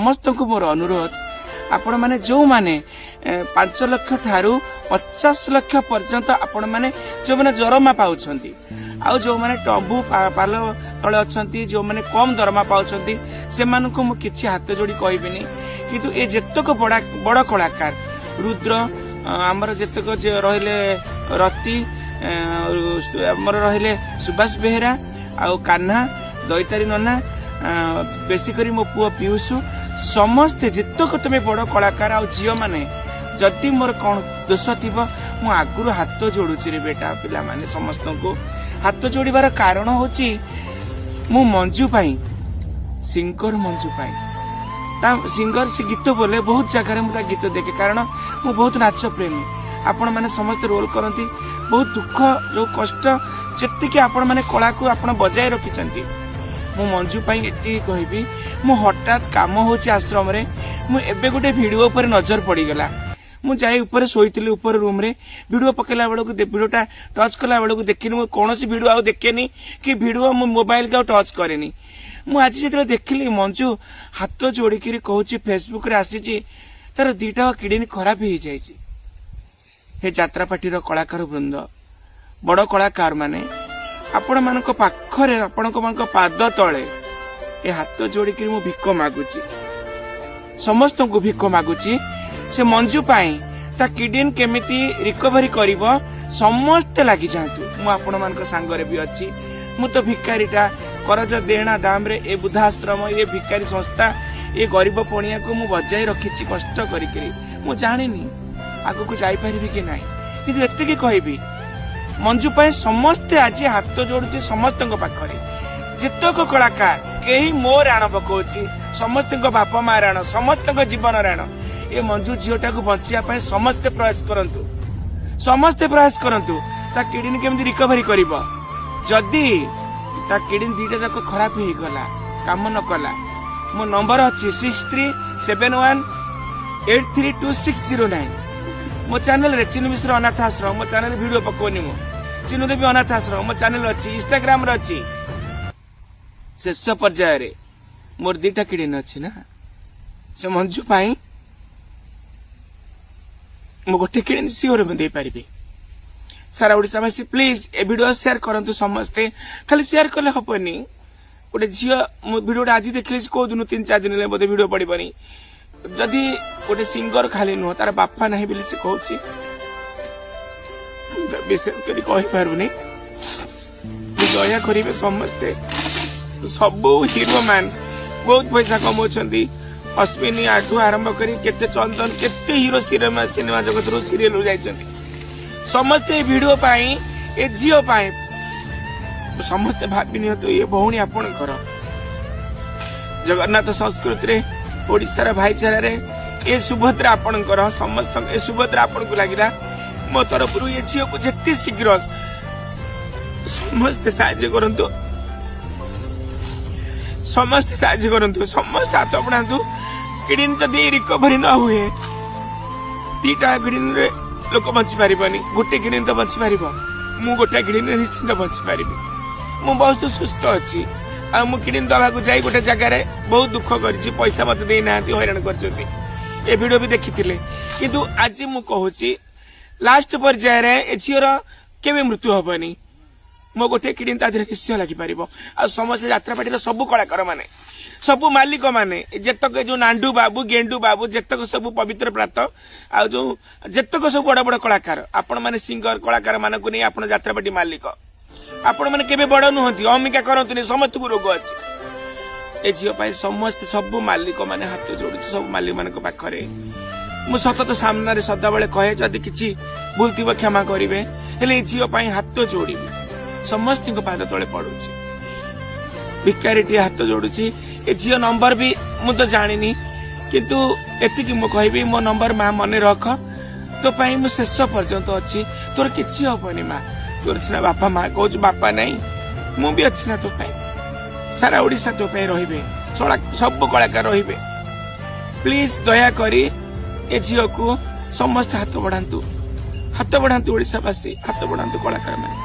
ସମସ୍ତଙ୍କୁ ମୋର ଅନୁରୋଧ, ଆପଣମାନେ ଯେଉଁମାନେ 5 ଲକ୍ଷ ଠାରୁ 50 ଲକ୍ଷ ପର୍ଯ୍ୟନ୍ତ ଆପଣମାନେ ଯେଉଁମାନେ ଦରମା ପାଉଛନ୍ତି, ଆଉ ଯେଉଁମାନେ ତମ୍ବୁ ପାଲ ତଳେ ଅଛନ୍ତି, ଯେଉଁମାନେ କମ୍ ଦରମା ପାଉଛନ୍ତି, ସେମାନଙ୍କୁ ମୁଁ କିଛି ହାତ ଯୋଡ଼ି କହିବିନି। କିନ୍ତୁ ଏ ଯେତକ ବଡ଼ ବଡ଼ କଳାକାର, ରୁଦ୍ର, ଆମର ଯେତକ ଯେ ରହିଲେ ରତି, ଆମର ରହିଲେ ସୁବାସ ବେହେରା ଆଉ କାହ୍ନା, ଦୈତାରୀ ନନା, ବେଶୀ କରି ମୋ ପୁଅ ପିୟୁଷ, ସମସ୍ତେ ଯେତକ ତମେ ବଡ଼ କଳାକାର ଆଉ ଝିଅମାନେ, ଯଦି ମୋର କ'ଣ ଦୋଷ ଥିବ, ମୁଁ ଆଗରୁ ହାତ ଯୋଡୁଛି ରେ ବେଟା ପିଲାମାନେ। ସମସ୍ତଙ୍କୁ ହାତ ଯୋଡ଼ିବାର କାରଣ ହଉଛି ମୁଁ ମଞ୍ଜୁ ପାଇଁ, ସିଙ୍ଗର ମଞ୍ଜୁ ପାଇଁ। ତା ସିଙ୍ଗର, ସେ ଗୀତ ବୋଲେ, ବହୁତ ଜାଗାରେ ମୁଁ ତା ଗୀତ ଦେଖେ, କାରଣ ମୁଁ ବହୁତ ନାଚ ପ୍ରେମୀ। ଆପଣମାନେ ସମସ୍ତେ ରୋଲ କରନ୍ତି, ବହୁତ ଦୁଃଖ, ଯୋଉ କଷ୍ଟ, ଯେତିକି ଆପଣମାନେ କଳାକୁ ଆପଣ ବଜାୟ ରଖିଛନ୍ତି। ମୁଁ ମଞ୍ଜୁ ପାଇଁ ଏତିକି କହିବି। ମୁଁ ହଠାତ୍ କାମ ହଉଛି ଆଶ୍ରମରେ, ମୁଁ ଏବେ ଗୋଟେ ଭିଡ଼ିଓ ଉପରେ ନଜର ପଡ଼ିଗଲା। ମୁଁ ଯାଇ ଉପରେ ଶୋଇଥିଲି, ଉପର ରୁମ୍ରେ ଭିଡ଼ିଓ ପକେଇଲା ବେଳକୁ, ଭିଡ଼ିଓଟା ଟଚ୍ କଲା ବେଳକୁ ଦେଖିନି। ମୁଁ କୌଣସି ଭିଡ଼ିଓ ଆଉ ଦେଖେନି କି ଭିଡ଼ିଓ ମୁଁ ମୋବାଇଲକୁ ଆଉ ଟଚ୍ କରେନି। ମୁଁ ଆଜି ଯେତେବେଳେ ଦେଖିଲି, ମଞ୍ଜୁ ହାତ ଯୋଡ଼ିକିରି କହୁଛି, ଫେସବୁକରେ ଆସିଛି, ତାର ଦିଟା କିଡନୀ ଖରାପ ହେଇଯାଇଛି। ହେ ଯାତ୍ରା ପାର୍ଟିର କଳାକାର ବୃନ୍ଦ, ବଡ଼ କଳାକାର ମାନେ, ଆପଣମାନଙ୍କ ପାଖରେ, ଆପଣଙ୍କ ମାନଙ୍କ ପାଦ ତଳେ ଏ ହାତ ଯୋଡ଼ିକିରି ମୁଁ ଭିକ ମାଗୁଛି, ସମସ୍ତଙ୍କୁ ଭିକ ମାଗୁଛି। ସେ ମଞ୍ଜୁ ପାଇଁ ତା କିଡନୀ କେମିତି ରିକଭରି କରିବ, ସମସ୍ତେ ଲାଗିଯାଆନ୍ତୁ। ମୁଁ ଆପଣମାନଙ୍କ ସାଙ୍ଗରେ ବି ଅଛି। ମୁଁ ତ ଭିକାରୀଟା, କରଜ ଦେଣା ଦାମରେ ଏ ବୃଦ୍ଧାଶ୍ରମ, ଏ ଭିକାରୀ ସଂସ୍ଥା, ଏ ଗରିବ ପଣିଆକୁ ମୁଁ ବଜାଇ ରଖିଛି କଷ୍ଟ କରିକିରି। ମୁଁ ଜାଣିନି ଆଗକୁ ଯାଇପାରିବି କି ନାହିଁ, କିନ୍ତୁ ଏତିକି କହିବି, ମଞ୍ଜୁ ପାଇଁ ସମସ୍ତେ ଆଜି ହାତ ଯୋଡୁଛି ସମସ୍ତଙ୍କ ପାଖରେ। ଯେତକ କଳାକାର, କେହି ମୋ ରାଣ ପକଉଛି, ସମସ୍ତଙ୍କ ବାପା ମା ରାଣ, ସମସ୍ତଙ୍କ ଜୀବନ ରାଣ। ଏ ମଞ୍ଜୁ ଝିଅଟାକୁ ବଞ୍ଚିବା ପାଇଁ ସମସ୍ତେ ପ୍ରୟାସ କରନ୍ତୁ, ସମସ୍ତେ ପ୍ରୟାସ କରନ୍ତୁ। ତା କିଡନୀ କେମିତି ରିକଭରି କରିବ। ଯଦି ତା କିଡନୀ ଦିଟା ଯାକ ଖରାପ ହେଇଗଲା, କାମ ନ କଲା, ମୋ ନମ୍ବର ଅଛି 6371832609। ମୋ ଚ୍ୟାନେଲରେ ଚିନୁ ମିଶ୍ର ଅନାଥ ଆଶ୍ରମ, ମୋ ଚ୍ୟାନେଲ ଭିଡ଼ିଓ ପକଉନି ମୁଁ। ଚିନୁ ଦେବୀ ଅନାଥ ଆଶ୍ରମ ମୋ ଚ୍ୟାନେଲ ଅଛି, ଇନଷ୍ଟାଗ୍ରାମରେ ଅଛି। ଶେଷ ପର୍ଯ୍ୟାୟରେ ମୋର ଦିଟା କିଡନୀ ଅଛି ନା, ସେ ମଞ୍ଜୁ ପାଇଁ ମୁଁ ଗୋଟେ କିଡନୀ ସିଓର ମୁଁ ଦେଇପାରିବି। ସାରା ଓଡ଼ିଶାବାସୀ, ପ୍ଲିଜ ଏ ଭିଡ଼ିଓ ସେୟାର କରନ୍ତୁ ସମସ୍ତେ। ଖାଲି ସେୟାର କଲେ ହବନି। ଗୋଟେ ଝିଅ, ମୁଁ ଭିଡ଼ିଓଟା ଆଜି ଦେଖିଲି, ସେ କୋଉ ଦିନ 3-4 ଦିନ ହେଲେ ବୋଧେ ଭିଡ଼ିଓ ପଡ଼ିବନି। ଯଦି ଗୋଟେ ସିଙ୍ଗର ଖାଲି ନୁହଁ, ତାର ବାପା ନାହିଁ ବୋଲି ସେ କହୁଛି, ମୁଁ ତ ବିଶେଷ କରି କହିପାରୁନି। ଦୟା କରିବେ ସମସ୍ତେ। ସବୁ ହିରୋ ମ୍ୟାନ ବହୁତ ପଇସା କମାଉଛନ୍ତି। ଅଶ୍ବିନୀ ଆଠୁ ଆରମ୍ଭ କରି କେତେ ଚନ୍ଦନ, କେତେ ହିରୋ ସିନେମା ସିନେମା ଜଗତରୁ, ସିରିଏଲରୁ ଯାଇଛନ୍ତି। ସମସ୍ତେ ଏ ଭିଡ଼ିଓ ପାଇଁ, ଏ ଝିଅ ପାଇଁ ସମସ୍ତେ ଭାବି ନିଅନ୍ତୁ ଏ ଭଉଣୀ ଆପଣଙ୍କର। ଜଗନ୍ନାଥ ସଂସ୍କୃତିରେ, ଓଡ଼ିଶାର ଭାଇଚାରାରେ ଏ ସୁଭଦ୍ରା ଆପଣଙ୍କର, ସମସ୍ତଙ୍କ ଏ ସୁଭଦ୍ରା ଆପଣଙ୍କୁ ଲାଗିଲା। ମୋ ତରଫରୁ ଏ ଝିଅକୁ ଯେତେ ଶୀଘ୍ର ସମସ୍ତେ ସାହାଯ୍ୟ କରନ୍ତୁ, ସମସ୍ତେ ସାହାଯ୍ୟ କରନ୍ତୁ, ସମସ୍ତେ ହାତ ବଢ଼ାନ୍ତୁ। କିଡନୀ ଯଦି ରିକଭରି ନ ହୁଏ, ଦିଟା କିଡନୀରେ ଲୋକ ବଞ୍ଚି ପାରିବନି, ଗୋଟେ କିଡନୀ ତ ବଞ୍ଚି ପାରିବ। ମୁଁ ଗୋଟେ କିଡନୀରେ ନିଶ୍ଚିନ୍ତ ବଞ୍ଚି ପାରିବି। ମୁଁ ବହୁତ ସୁସ୍ଥ ଅଛି। ଆଉ ମୁଁ କିଡନୀ ଦବାକୁ ଯାଇ ଗୋଟେ ଜାଗାରେ ବହୁତ ଦୁଃଖ କରିଛି, ପଇସା ମତେ ଦେଇନାହାନ୍ତି, ହଇରାଣ କରିଛନ୍ତି। ଏ ଭିଡ଼ିଓ ବି ଦେଖିଥିଲେ। କିନ୍ତୁ ଆଜି ମୁଁ କହୁଛି, ଲାଷ୍ଟ ପର୍ଯ୍ୟାୟରେ ଏ ଝିଅର କେବେ ମୃତ୍ୟୁ ହବନି। ମୋ ଗୋଟେ କିଡନୀ ତା ଦେହରେ ନିଶ୍ଚୟ ଲାଗିପାରିବ। ଆଉ ସମସ୍ତେ ଯାତ୍ରା ପାର୍ଟିର ସବୁ କଳାକାର ମାନେ, ସବୁ ମାଲିକ ମାନେ, ଯେତକ ଯୋଉ ନାଣ୍ଡୁ ବାବୁ, ଗେଣ୍ଡୁ ବାବୁ, ଯେତକ ସବୁ ପବିତ୍ର ପ୍ରାତ, ଆଉ ଯୋଉ ଯେତକ ସବୁ ବଡ ବଡ କଳାକାର, ଆପଣ ମାନେ ସିଙ୍ଗର କଳାକାର ମାନଙ୍କୁ ନେଇ ଆପଣ ଯାତ୍ରା ପାର୍ଟି ମାଲିକ। ଆପଣ ମାନେ କେବେ ବଡ ନୁହନ୍ତି, ଅହମିକା କରନ୍ତୁନି, ସମସ୍ତଙ୍କୁ ରୋଗ ଅଛି। ଏ ଝିଅ ପାଇଁ ସମସ୍ତେ, ସବୁ ମାଲିକ ମାନେ, ହାତ ଯୋଡୁଛି ସବୁ ମାଲିକ ମାନଙ୍କ ପାଖରେ। ମୁଁ ସତତ ସାମ୍ନାରେ ସଦାବେଳେ କହେ, ଯଦି କିଛି ଭୁଲ ଥିବ କ୍ଷମା କରିବେ, ହେଲେ ଏ ଝିଅ ପାଇଁ ହାତ ଯୋଡ଼ିବି, ସମସ୍ତଙ୍କ ପାଦ ତଳେ ପଡୁଛି, ଭିକାରୀଟିଏ ହାତ ଯୋଡୁଛି। ଏ ଝିଅ ନମ୍ବର ବି ମୁଁ ତ ଜାଣିନି, କିନ୍ତୁ ଏତିକି ମୁଁ କହିବି, ମୋ ନମ୍ବର ମା ମନେ ରଖ। ତୋ ପାଇଁ ମୁଁ ଶେଷ ପର୍ଯ୍ୟନ୍ତ ଅଛି। ତୋର କିଛି ହବନି ମା। ତୋର ସିନା ବାପା ମା କହୁଛୁ, ବାପା ନାହିଁ, ମୁଁ ବି ଅଛି ନା ତୋ ପାଇଁ। ସାରା ଓଡ଼ିଶା ତୋ ପାଇଁ ରହିବେ, ସବୁ କଳାକାର ରହିବେ। ପ୍ଲିଜ ଦୟାକରି ଏ ଝିଅକୁ ସମସ୍ତେ ହାତ ବଢାନ୍ତୁ, ହାତ ବଢାନ୍ତୁ ଓଡ଼ିଶାବାସୀ, ହାତ ବଢାନ୍ତୁ କଳାକାରମାନେ।